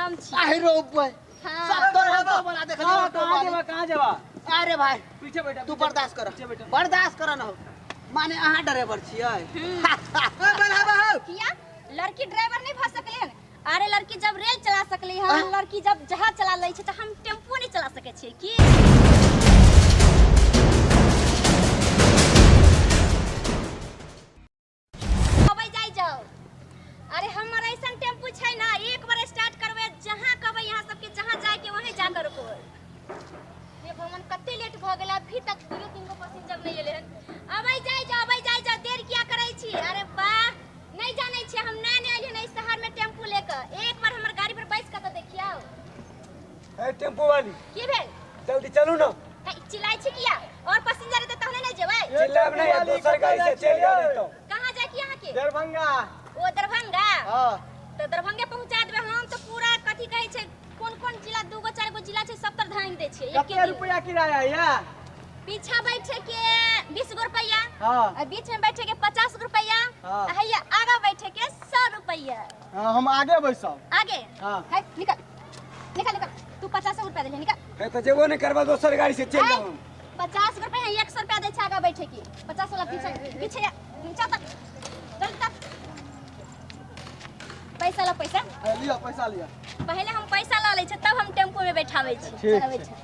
हम छी। आहि रो बे। हाँ। सब तोर हाथ बना देख कहाँ कहाँ जेबा, कहाँ जेबा? अरे भाई पीछे बैठा। तू बर्दाश्त कर, पीछे बैठा। बर्दाश्त कर न हो। माने अहाँ ड्राइवर छियै। हम्म। ए बलहबा हो। किया लड़की ड्राइवर नहीं भऽ सकले हन? अरे लड़की जब रेल चला सकली हन, लड़की जब जहाज चला लै छै, तऽ हम टेम्पू नहीं चला सकै छियै की? अबै जाइ जाओ। अरे हमर ऐसन टेम्पू छै ना, एक बार स्टार्ट करबै, जहाँ कहबै यहाँ सबके जहाँ जाए के वहीं जाकर रुकबै। हे भगवान, कते लेट भऽ गेल, अभी तक दुइयो तीन गो पैसेंजर नहीं एलै हन। अबै जाइ जाओ, अबै जाइ जाओ, देर किया करै छी? अरे वाह, नहीं जानै छियै, हम नया नया एलियै हन एहि शहर में टेम्पू लेके। एक बार हमर गाड़ी पर बैस कऽ तऽ देखियौ। ए टेम्पू वाली, की भेल? जल्दी चलू ना। है, चिल्लाइ छी किया? और पैसेंजर एतै तहने नहि जेबै। चिल्लाब नहीं, दोसर गाड़ी से चलि जाओ नहीं तो। कहाँ जाय के अहाँके? दरभंगा। ओ दरभंगा? हाँ। तऽ दरभंगे पहुंचा देबै हम तऽ। पूरा कथी कहै छै, कोन कोन जिला, दू गो चारि गो जिला छै, सब तर धानि दै छियै एके कते दिन। रुपया किराया या? पीछा बैठे के 20 गो रुपया। हाँ। आ बीच में बैठे के 50 गो रुपया। हाँ। आ हैया आगा बैठे के 100 रुपया। हाँ, हम आगे बैसब। आगे? हाँ। है, निकल निकल निकल, तू 50 रुपया दे, निकल। है तो जेबो नहीं करबा, दोसर गाड़ी से चलि जाओ। 50 रुपया है, 100 रुपया दै छै आगा बैठे के। 50 वाला पीछे पीछे जा, नीचा तक चल तक। पैसा ला, पैसा। लिअ, पैसा लिअ। पहले हम पैसा लऽ लै छियै, तब हम टेम्पू में बैठाबै छी। ठीक चलबै छै। छै।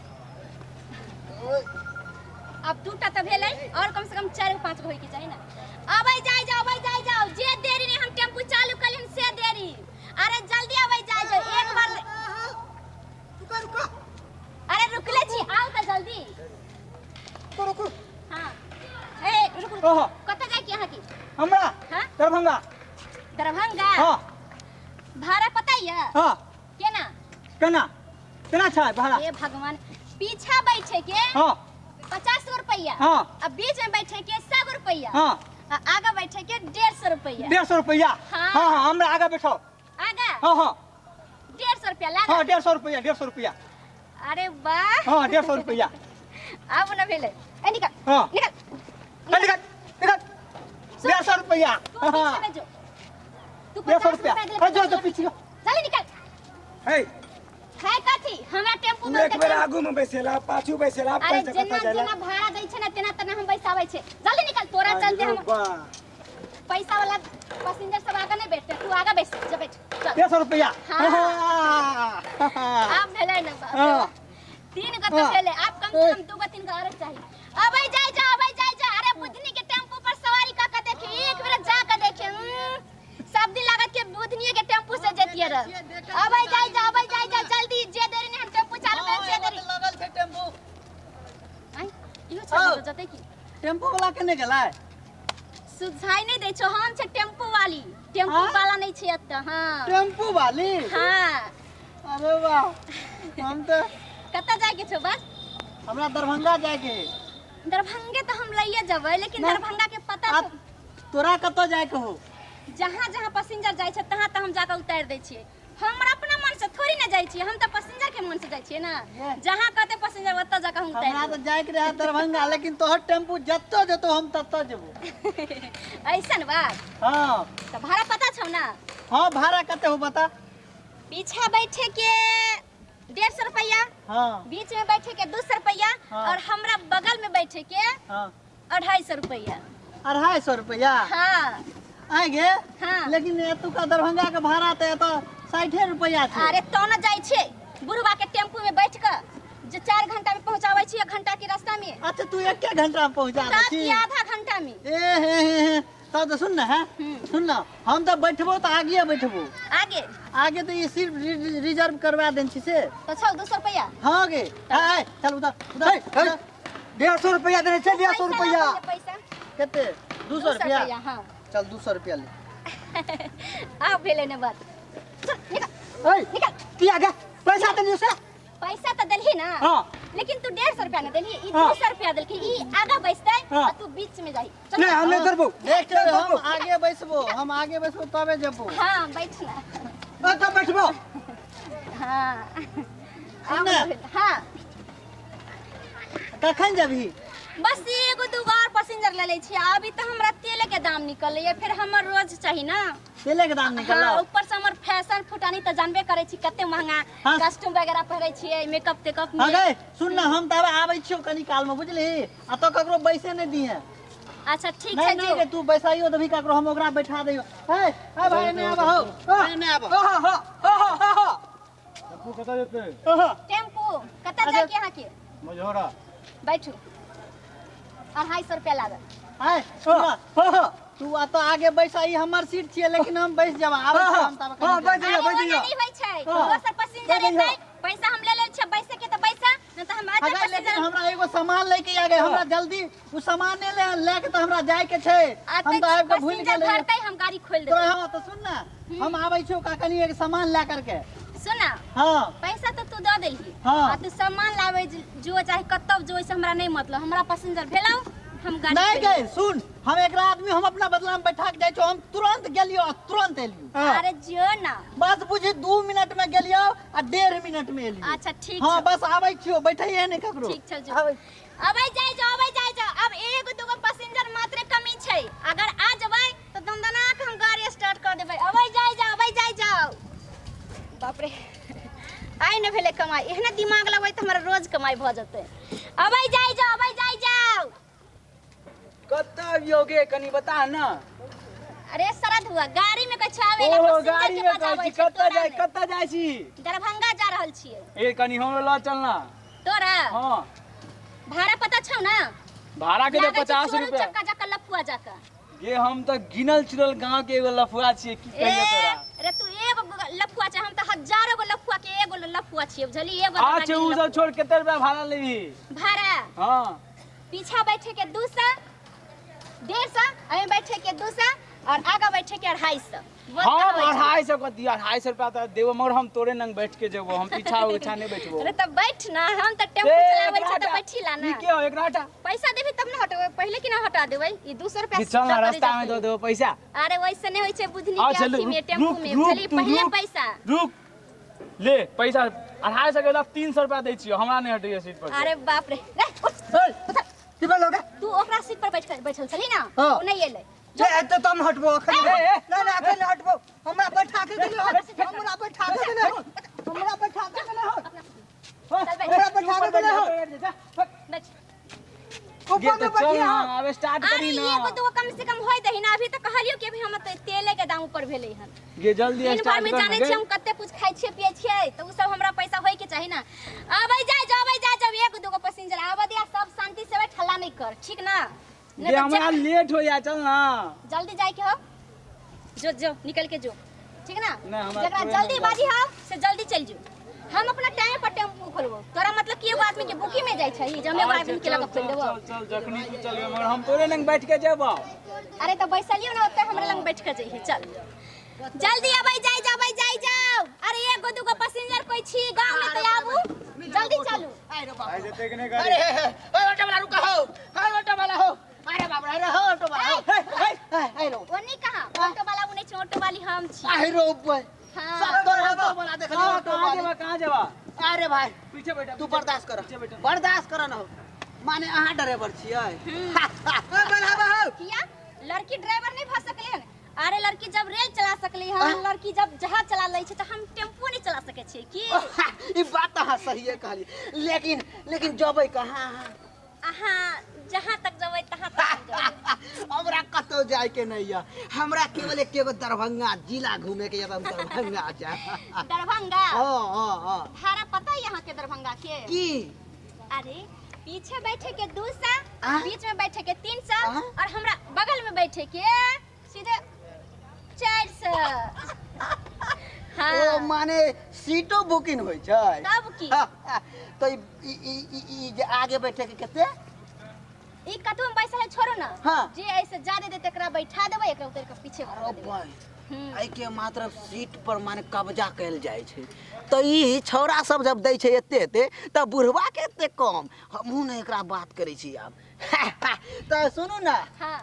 अब दूटा तऽ भेलै, और कम से कम चारि गो पाँच गो होइके चाही ने। अबै जाइ जाओ, अबै जाइ जाओ, जे देरी नहीं हम टेम्पू चालू कलियन से देरी। अरे जल्दी अबै जाइ जाओ, एक बार। रुको रुको। अरे रुकले छी, आउ तऽ जल्दी। रुको रुको। हाँ, ए रुक रुक। ओहो। कतऽ जाय के अहाँके? हमरा? हाँ? दरभंगा। दरभंगा? हाँ। भाड़ा पता यऽ? हाँ। केना? केना केना छै भाड़ा? हे भगवान, पीछा बैठे के हाँ। 50 रुपया। हाँ। आ बीच में बैठे के 100 रुपया। हाँ। आ आगा बैठे के 150 रुपया। 150 रुपया? हाँ। हाँ हाँ, हमरा आगा बैठो। आगा? हाँ हाँ। 150 रुपया लागा। हाँ, 150 रुपया, 150 रुपया। अरे वाह। हाँ, 150 रुपया। आब न भेलै। ए निकल। हाँ। निकल। ए, निकल निकल, 150 रुपया। तू पीछे हाँ। में जो, तू 150 50 रुपया। रुपया दे। हाँ, जो जो पीछे जो। जल्दी निकल। हे। है कथी हमरा टेम्पू तू में एक बेर आगू में बैसेला, पाछू बैसेला। अरे पैसा जेना कतऽ जाइला? जेना भाड़ा दै छै ना, तेना तेना हम बैसाबै छै। जल्दी निकल, तोरा चलते हम वाह। पैसा वाला पैसेंजर सब आगा नहीं बैठते, तू आगा बैस जा, बैठ चल। 150 रुपया। हाँ। हाँ। आब भेलै ना बाप रे। हाँ। तीन गो तऽ हाँ। भेलै, आब कम से कम दू गो तीन गो और चाही। अबै जाइ जा, अबै जाइ जा। अरे बुधनी के टेम्पू पर सवारी कऽ के देखी, एक बेर जा के देखी। सब दिन लागत के बुधनी के टेम्पू से जतिए रह। अबै जाइ जा, अबै जाइ जा, जल्दी, जे देरी नहीं हम टेम्पू चालू कर से देरी। लगल छै टेम्पू। आइ इहो छोड़ जतै की? टेम्पू वाला केने गेलै? सुझाई नहीं दै छौ, हम छै टेम्पू वाली, टेम्पू हाँ? वाला नहीं छै एतऽ। हाँ। टेम्पू वाली? हाँ। अरे वाह, हम तऽ कतऽ जाय के छौ बस? हमरा दरभंगा जाय के है। दरभंगे तऽ हम लइए जेबै, लेकिन ना। दरभंगा के पता आ छौ? तोरा कतऽ जाय के हो? जहाँ जहाँ पैसेंजर जाइ छै तहाँ तहाँ हम जाकऽ उतारि दै छियै। हमरा अपना मन से थोड़ी ना जाइ छियै, हम तऽ पैसेंजर के मन से जाइ छियै ना। ये। जहाँ कहते पैसेंजर ओतऽ जाकऽ हम उतारि हमरा तऽ जाय के रहे दरभंगा, लेकिन तोहर टेम्पू जतऽ जेतौ हम ततऽ जेबो। देबै। ऐसन बात? हाँ। तऽ भाड़ा पता छौ ना? हाँ, भाड़ा कते हो बता। पीछा बैठे के 150 रुपया। हाँ। बीच में बैठे के 200 रुपया। हाँ। और हमरा बगल में बैठे के हाँ। 250 रुपया। 250 रुपया? हाँ। आइ गे? हाँ। लेकिन एतुका दरभंगा के भाड़ा तऽ एतऽ 60 रुपया छै। अरे तो न जाइ छै बुढ़वा के टेम्पू में बैठ कऽ जे 4 घंटा में पहुंचाबै छी, 1 घंटा के रास्ता में। अच्छा, तू एके घंटा में पहुंचा दै तब छी? की आधा घंटा में। ए हे हे हे, तब तऽ सुन न है। हम्म। सुन न, हम तऽ बैठबो तऽ आगे बैठबो। आगे? आगे तऽ ई सीट रिजर्व करवा देने छी से। तऽ छौ 200 रुपया। हाँ गे, हाँ, चल उधर उधर। हे, हे, 150 रुपया देने छै, 150 रुपया। पैसा ला, पैसा। कते? 200 रुपया? हाँ। चल 200 रुपया ले। आब भेलै ने बात, चल निकल। ए, निकल। की आगे पैसा देलियौ से? पैसा तऽ देलही ना। हाँ। लेकिन तू 150 रुपया ना देलही, ई हाँ। 200 रुपया देलखी, ई आगा बैसतै हाँ। आ तू बीच में जाही। चल। नहीं, हम नहीं करबो। देख ले, हम आगे बैसबो, हम आगे बैसबो तबे जेबो। हाँ, बैठ ना। ए, तब बैठबो। हाँ। सुन ना। हाँ। कखन जेबही? बस एगो दूगो और पैसेंजर ले लै छियै। अभी तऽ हमरा तेले के दाम निकलैया, फिर हमर रोज चाही ना। तेले के दाम निकलल? हाँ, ऊपर से हमर फैशन फुटानी त जानबे करै छी कते महंगा हाँ। कॉस्ट्यूम वगैरह पहिरै छियै, मेकअप तेकअप हाँ में। गई सुन ना, हम तब आबै छियौ कनी काल में, बुझली? आ तो ककरो बैसे नहीं दिए। अच्छा ठीक नहीं छै नहीं जो। गे, तू बैसाइयो देबही ककरो, हम ओकरा बैठा दैयो। हे हे भाई नहीं आबहो, नहीं आबहो। टेम्पू कतऽ जेतै? टेम्पू कतऽ जाय के अहाँके? मझौरा। बैठू, 250 रुपया लागत। हे सुन ना, तू आ तो आगे बैसाई, हमर सीट छियै, लेकिन हम बैस जाब। आबै छियौ हम तब कनी हाँ, देर। बैठ जइयो, अरे बैठ ओना जइयो। नहीं होइ छै, हाँ। दोसर पैसेंजर बैठ जइयो। एतै, पैसा हम ले लेल छियै, बैसे के त बैसा, नहीं त हम आधा अगर लेकिन पैसेंजर हमरा एगो सामान लेके आ गए, हमरा जल्दी उ सामान नहीं ले लेके तो हमरा जाए के छै। हम तो आबि के भूल पैसेंजर गेलियै। भरतै हम गाड़ी खोलि तोरा देबै। हाँ तो सुन ना, हम आबै छियौ का कनी एक सामान ला करके। सुन ना, हाँ पैसा तो तू दऽ देलही। हाँ। आ तू सामान लाबै जो चाहे कतौ जो, से हमरा नहीं मतलब, हमरा पैसेंजर भेलौ हम गाड़ी नहीं खोलि गए सुन, हम एकरा आदमी हम अपना बदला में बैठा के जाइ छियौ, हम तुरंत गेलियो आ तुरंत एलियो। देबै। अरे जो ना, बस बुझी 2 मिनट में गेलियो आ 1.5 मिनट में एलियो। अच्छा ठीक हाँ छौ। बस आबै छियौ, बैठैये नहीं ककरो। ठीक छौ जो। आबै। अबै जाइ जाओ, अबै जाइ जाओ। अब एगो दूगो पैसेंजर मात्र कमी छै, अगर आ जबै तऽ दमदना के हम गाड़ी स्टार्ट कर देबै। अबै जाइ जाओ, अबै जाइ जाओ। बाप रे, आइ नहि भेलै कमाइ, एहने दिमाग लगबै तऽ हमरा रोज कमाइ भऽ जेतै। अबै जाइ जाओ, अबै जाइ जाओ। कतऽ अबियौ गे, कनी बता ना। अरे शरद हुआ गाड़ी में कछु आवे ला, ओहो पैसेंजर गाड़ी के में पास कहै आबै छी, छै, कतऽ तोरा जाइ नहि। कतऽ जाइ छी? दरभंगा जा रहल छियै। ए कनी हमरो लऽ चल ना। तोरा हाँ भाड़ा पता छौ ना? भाड़ा के दे लागै छै 50 चोरू रुपया। चक्का जका लफुआ जका। गे हम तऽ गिनल चुनल गांव के एगो लफुआ छियै, की ए कहियो तोरा। अरे तू एगो लफुआ छै, हम तऽ हजारो गो लफुआ के एगो लफुआ छियै, बुझली? एगो अच्छा उ सब छोड़, कते रुपया भाड़ा लेबही? भाड़ा हाँ पीछा बैठे के 200, 150, एहिमे बैठे के 200 और आगा बैठे के 250। बोल हम कहाँ होइ छै? 250 कऽ दियौ, 250 रुपया तऽ देबो, मगर हम तोरे नंग बैठ के जेबो, हम पीछा उछा नहीं बैठबो। अरे तब बैठ ना, हम तऽ टेम्पू चलाबै छियै तऽ बैठी ला ना। ई के हो एकरा हटा। पैसा देबही तब ना हटेबै, पहिले की ना हटा देबै? ई 200 रुपया कि चल ना दऽ कऽ रास्ता में रिजर्व दऽ देबो पैसा। अरे वैसे नहीं होइ छै बुझनी के अच्छा अथी में रुक टेम्पू रुक में, रुक बुझली? तू पहिले रुक पैसा रुक, ले पैसा 250 के बदला 300 रुपया दै छियौ, हमरा नहीं हटैया सीट पर से। अरे बाप रे, रे उठ, ए, की भेलौ गे? तू ओकरा सीट पर बैठ बैठल छली ना, हाँ। ओ नहीं एलै। ले एते तो हम हटबो अखन। ए, ए, नहीं नहीं अखन हटबो, हमरा बैठा के गेलै हो, हमरा बैठा के गेलै हो, हमरा बैठा के गेलै हो, चल बैठ, हमरा बैठा के गेलै हो। बैठ। गे ऊपर तऽ में चल बैठिए ना, हो। आब स्टार्ट अरे करी ना। एगो दूगो कम से कम होय दही ना, अभी तऽ कहलियौ कि अभी हम तऽ तेले के दाम ऊपर भेलै हन। गे जल्दी दिन भर स्टार्ट में कर जानै ना छियै गे। हम कते कुछ खाइ छियै पियै छियै, तऽ उ सब हमरा पैसा होय के चाही ना। अबै जाइ जाओ, अबै जाइ जाओ, एगो दूगो पैसेंजर आबऽ दिया, सब शांति से बैठ, हल्ला नहीं कर, ठीक ना? नहीं गे तऽ हमरा लेट हो जा, चल ना जल्दी जाए के हो, जो जो निकल के जो, ठीक ना? नहीं, हमरा जकरा ट्रेन जल्दी में बाजी हो से जल्दी चल जो। हम अपना टाइम पर टेम्पू खोलबो, तोरा मतलब कि एगो आदमी के बुकिंग में जाय छै, जे हम एगो अच्छा, आदमी के चल लगा खोल चल देबो। चल चल, जखनी तू चलबे, मगर हम तोरे लंग बैठ के जेबो। अरे तो बैसलियो ना ओते हमरे लंग बैठ के जइहे। चल जल्दी अबै जाय जाबै जाय जाओ। अरे एगो दूगो पैसेंजर कोई छी गांव में तो आबू, जल्दी चलू। अरे बाप आइ रे। जेतै कि नहि गाड़ी? अरे हे, हे, ओए ऑटो वाला रुका हो, ओए ऑटो वाला हो, अरे बाप रे, अरे हो ऑटो वाला हो, हे, हे, हे, हे रो। ओनी कहाँ ऑटो वाला उ नहीं छै, ऑटो वाली हम छी। अरे रो बे। हाँ। सब तोर ऑटो वाला देखली, हाँ, ऑटो कहाँ वाली। जेबा, कहाँ जेबा? अरे भाई पीछे बैठा, तू बर्दाश्त कर, पीछे बैठा। बर्दाश्त कर ना हो, माने अहाँ ड्राइवर छियै। ओए बलहाबा हो। किया लड़की ड्राइवर नहीं भऽ सकलै हन? अरे लड़की जब रेल चला सकलै हन, लड़की जब जहाज चला लै छै तऽ हम टेम्पू नहीं चला सकै छियै की? ई बात तऽ अहाँ सहिए कहलियै, लेकिन लेकिन जबै कहाँ? अहाँ जहाँ तक जबै तहाँ तक हम जबै। हमरा कतौ जाय के नहीं यऽ, हमरा केवल एकेगो दरभंगा जिला घूमे के यऽ, हम दरभंगा जायब। दरभंगा? हाँ हाँ हाँ। भाड़ा पता है यहाँ के दरभंगा के? की? अरे पीछे बैठे के 200, आ? बीच में बैठे के 300 आ? और हमरा बगल में बैठे के सीधे 400। हाँ। ओ माने सीटो बुकिंग होइ छै? तब की? तो ई ई ई ई जे आगे बैठे के कते? ई कतौ में बैसल है छोड़ो ना। हाँ। जे ऐसे ज्यादा दे तकरा बैठा देबै, एकरा उतर के पीछे अरे बैठा देबै। भाई, एहि के मात्र सीट पर माने कब्जा कयल जाइ छै, तऽ ई छौड़ा सब जब दै छै एते एते, तऽ बुढ़वा के एते कम। हमहूँ ने एकरा बात करै छी आब। तऽ सुनू ना, हाँ।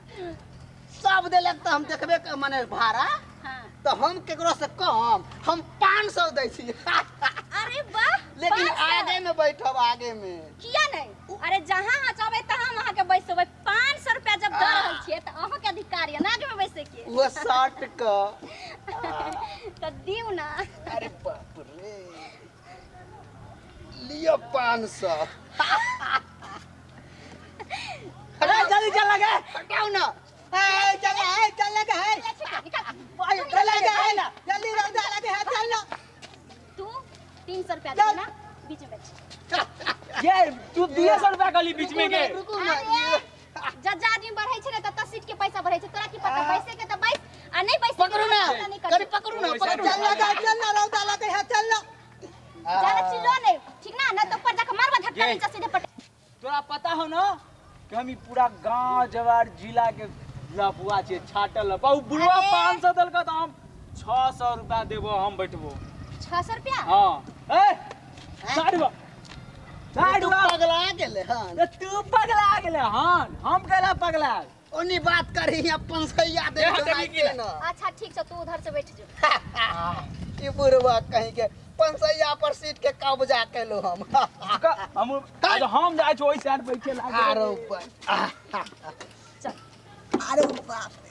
सब देलक तऽ हम देखबे माने भाड़ा, हाँ। तऽ हम केकरो से कम, हम 500 दै छी। अरे वाह, लेकिन 500। आगे में बैठब, आगे में। किया नहीं? अरे जहाँ अहाँ चाहबै तहाँ हम अहाँके बैसेबै। 500 रुपया जब दऽ रहल छियै तऽ अहाँके अधिकार यऽ ना आगे में बैसे के। वो शर्ट क। त दिउ ना। अरे बाप रे, लियो 500। अरे जल्दी चल लगे, हटाओ ना। ए चल, ए चल लगे है, चल लगे है ना, जल्दी रौदा लगे है, चल ना। तू 300 रुपया दे ना, बीच में बैठ। ये तू 200 रुपया गली बीच में के। रुकू ना। जज्जा आदमी बढ़ै छै ने त सीट के पैसा बढ़ै छै, तोरा की पता? पैसे के त बैस आ नहीं बैस। पकड़ू ना, कभी पकड़ू ना, पकड़ू। चल लगे, चल ना, रौदा लगे है, चल ना। ज्यादा चिल्लो नहीं, ठीक ना? ना तो ऊपर जाके मारबा धक्का नीचा सीधे पट। तोरा पता हो ना कि हम ई पूरा गांव जवार जिला के लफुआ छे, छाटल लफुआ। उ बुढ़वा 500 देलक त हम 600 रुपया देबो, हम बैठबो। 600 रुपया? हां। ए साइड बा, साइड तू बा। पगला गेले हन। ए, तू पगला गेले हन, हम केला पगला? ओनी बात करी अपन सैया दे ए, हटे की ना। अच्छा ठीक छै, तू उधर से बैठ जो। ई बुढ़वा कहीं के 500 पर सीट के कब्जा केलो हम। हम आज हम जाइ छी ओइ साइड बैठे लागे। आरो ऊपर। चल। अरे बाप रे।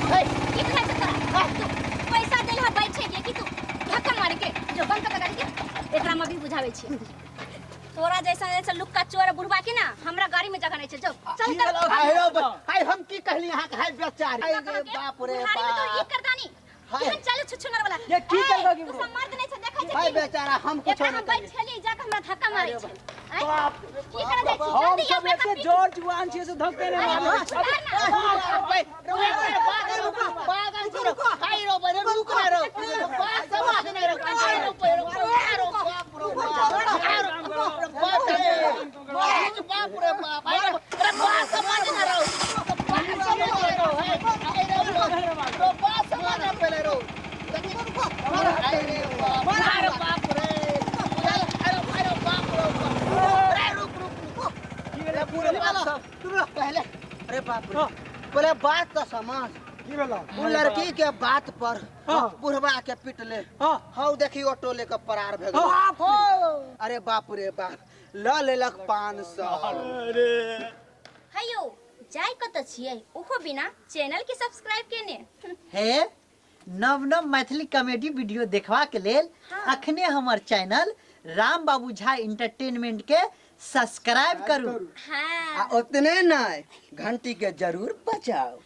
ए, की बुझाइ छै तोरा? तू पैसा देल ह बैठे के कि तू धक्का मारे के? जो बंद कर गाड़ी के, एकरा में भी बुझाबै छी। तोरा जैसा जैसा लुक्का चोर बुढ़वा के ना हमरा गाड़ी में जगह नहीं छै। जो चल कर। हाय हम की कहली अहाँ के? हाय बेचारी। हाय रे बाप रे बुढ़ारी में तो ई बाप। करदानी हाय। केहन चालू छुछुनर वाला। ये की करदा की तू बुढ़वा? सब मर्द नहीं छै, देखै छै हाय की? बेचारा, हम कुछ एकरा हम नहीं कहली। बैठेली जाके हमरा धक्का मारै छै। आँय? बाप रे की करे जाइ छी? हम जल्दी सब अपना एते पीट। जोर जुआन छियै से धक्के नहि अरे मारै छै। उतार ना। पहले अरे बाप रे, पहले बात तो समझ। की भेलो? उ लड़की के बात पर बुढ़वा के पिटले। हाँ। हौ देखी ऑटो लेके परार भे गेल। बाप रे। अरे बाप रे बाप, ल लेलक 500। अरे हेयो जाय कत छियै ओहो बिना चैनल के सब्सक्राइब केने? हे नव नव मैथिली कॉमेडी वीडियो देखवा के लेल अखने हमर चैनल राम बाबू झा एंटरटेनमेंट के सब्सक्राइब करू। हाँ। आ उतने नहीं, घंटी के जरूर बजाओ।